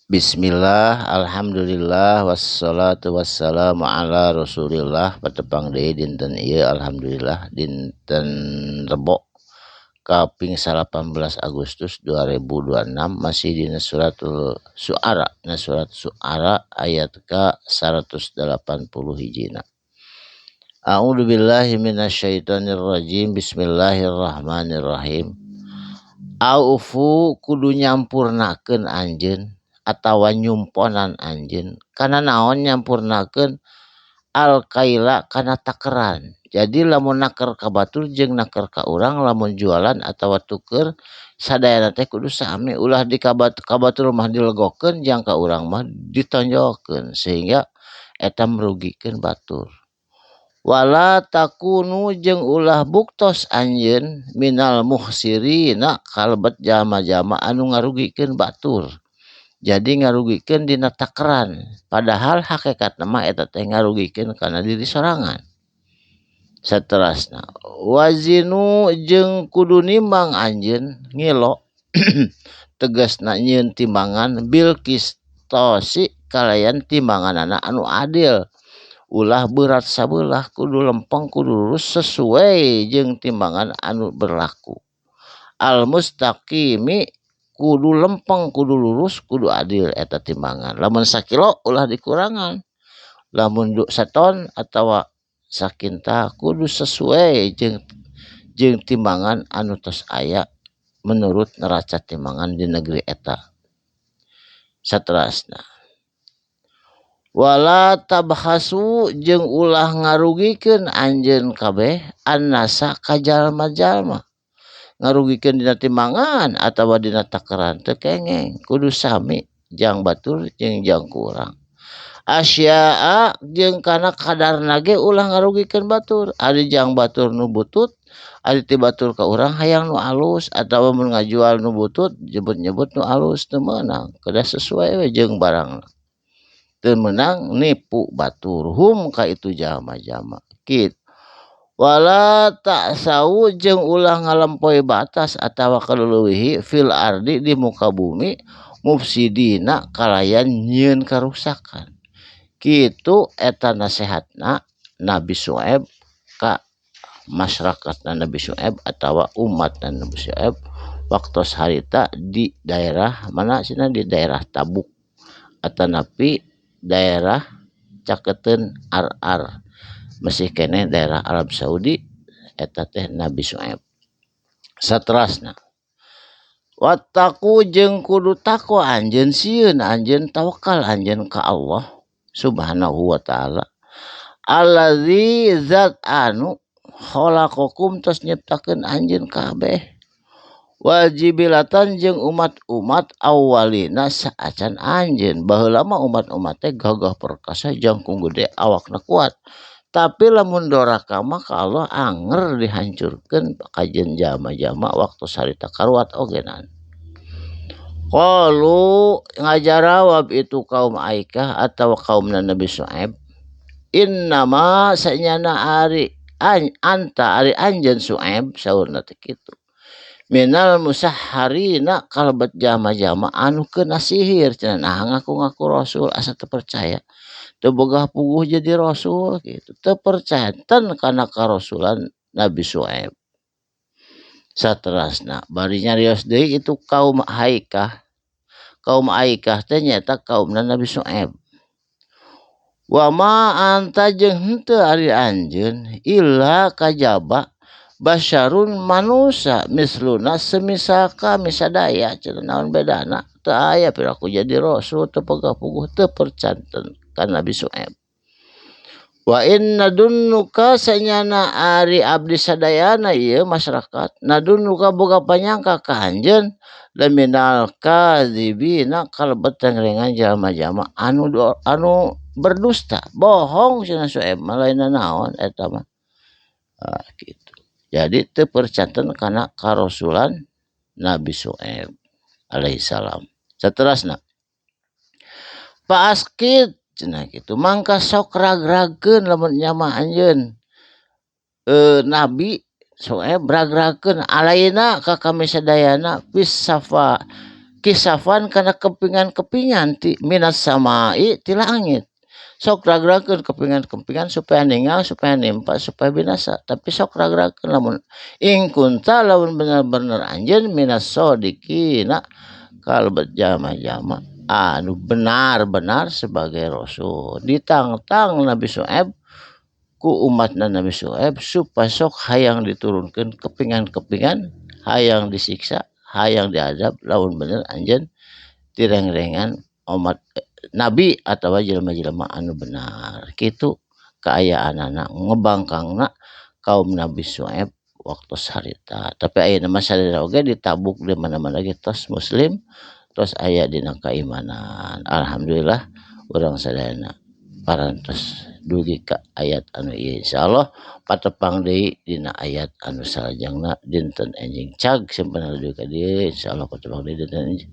Bismillah, alhamdulillah, wassalatu wassalamu ala rasulillah. Patepang deui dinten ieu, alhamdulillah, dinten Rebo kaping 18 Agustus 2026, masih dina suratul Syu'ara, na surat Syu'ara ayat ka 180 hijina. A'udzu billahi minasyaitonir rajim. Bismillahirrahmanirrahim. Aufu kudu nyampurnakeun anjeun atawa nyumponan anjeun kana naon? Nyampurnakeun al-kaila kana takeran. Jadi lamun naker ka batur jeung naker ka urang, lamun jualan atawa tuker sadayana teh kudu sami, ulah di ka batur mah dilegokeun, jang ka urang mah ditonjolkeun, sehingga eta merugikeun batur. Wala takunu jeung ulah buktos anjeun minal mukhsirina kalebet jalma-jalma anu ngarugikeun batur. Jadi ngarugikeun dina takeran, padahal hakikatna mah eta teh ngarugikeun kana diri sorangan. Saterasna, wazinu jeung kudu nimbang anjeun, ngilo tegasna nyieun timbangan, bil qistosi kalayan timbanganana anu adil, ulah berat sabelah, kudu lempeng, kudu lurus sesuai jeung timbangan anu berlaku. Al mustaqimi, kudu lempeng, kudu lurus, kudu adil eta timbangan. Lamun sakilo ulah dikurangan, lamun saton atawa sakintal kudu sesuai jeung jeung timbangan anu tos aya menurut neraca timbangan di negeri eta. Saterasna, wala tabkhasu jeung ulah ngarugikeun anjeun kabeh annasa ka jalma-jalma. Ngarugikeun dina timbangan atawa dina takeran teu kengeng, kudu sami jang batur jeung jang kurang. Asya'a jeung kana kadarna ge ulah ngarugikeun batur. Ari jang batur nu butut, ari ti batur ka urang hayang nu alus, atawa mun ngajual nu butut nyebut-nyebut nu alus, teu meunang, kedah sesuai we jeung barangna, teu meunang nipu batur hum ka itu jalma-jalma kitu. Wala ta'sau jeung ulah ngalempoy batas atawa kaleulewihi fil ardi di muka bumi mufsidina kalayan nyieun karuksakan. Kitu eta nasehatna Nabi Syuaib ka masyarakatna Nabi Syuaib atawa umatna Nabi Syuaib waktos harita di daerah mana cenah, di daerah Tabuk atanapi daerah caketeun Ar-Ar, masih keneh daerah Arab Saudi eta teh Nabi Syuaib. Saterasna, wattaqu jeung kudu takwa anjeun, sieun anjeun, tawakal anjeun ka Allah Subhanahu wa taala, allazi zat anu khalaqakum tos nyiptakeun anjeun kabeh, wal jibilatan jeung umat-umat awwalina saacan anjeun. Baheula mah umat-umat teh gagah perkasa, jangkung gede, awakna kuat, tapi lamun doraka mah ka Allah anger dihancurkeun kajeun jalma-jalma waktu harita karuat ogenan. Qalu ngajarawab itu kaum Aikah atau kaum Nabi Syuaib, innama sanyana ari anta ari anjeun Syuaib, saurna teh kitu, minal musahharina kalebet jalma-jalma anu keuna sihir cenah. Nah, ngaku-ngaku rasul asa teu percaya, teu boga puguh jadi rasul gitu, teu percaya ten kana karasulan Nabi Syuaib. Saterasna bari nyarios deui itu kaum Aikah. Kaum Aikah teh nyaeta kaumna Nabi Syuaib. Wa ma anta jeung henteu ari anjeun illa kajaba basyarun manusa misluna semisal kami sadaya cenah, naon bedana, teu aya piraku jadi rasul, teu boga puguh. Teu percanten ka Nabi Syuaib. Wa in nadunnuka sanyana ari abdi sadayana ieu masyarakat, nadunnuka boga panyangka ka anjeun, laminal kadzibina kalebet rengrengan jalma-jalma anu anu berdusta, bohong cenah Syuaib mah, lain naon eta mah. Ah, gitu. Jadi teu percanten kana karasulan Nabi Syuaib alaihi salam. Saterasna, fa asqit cenah kitu, mangka sok ragragkeun lamun nya mah anjeun Nabi Syuaib, ragragkeun alaina ka kami sadayana fis safa Kisafan kana kepingan-kepingan ti minas samai ti langit. Sok ragragkeun kepingan-kepingan supaya ningal, supaya nimpa, supaya binasa. Tapi sok ragragkeun lamun ing kunta lamun bener-bener anjeun minas sodikina kalebet jama-jama anu benar-benar sebagai rasul. Ditangtang Nabi Syuaib ku umatna Nabi Syuaib supaya sok hayang diturunkeun kepingan-kepingan, hayang disiksa, hayang diazab lamun bener anjeun tirengrengan umat nabi atawa jelema-jelema anu benar. Kitu kaayaanana ngebangkangna kaum Nabi Syuaib waktu harita. Tapi ayeuna mah sadaya oge ditabuk di mana-mana ge tos muslim, tos aya dina kaimanan. Alhamdulillah urang sadayana parantos dugi ka ayat anu ieu. Insyaallah patepang deui dina ayat anu salajengna dinten enjing cag simpenan dugi ka dieu. Insyaallah patepang deui dinten enjing.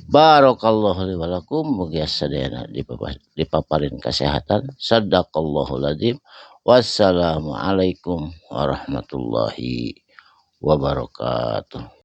Barakallahu li wa lakum, mugi sadayana dipaparin kasehatan. Sadaqallahul azim. Wassalamualaikum warahmatullahi wabarakatuh.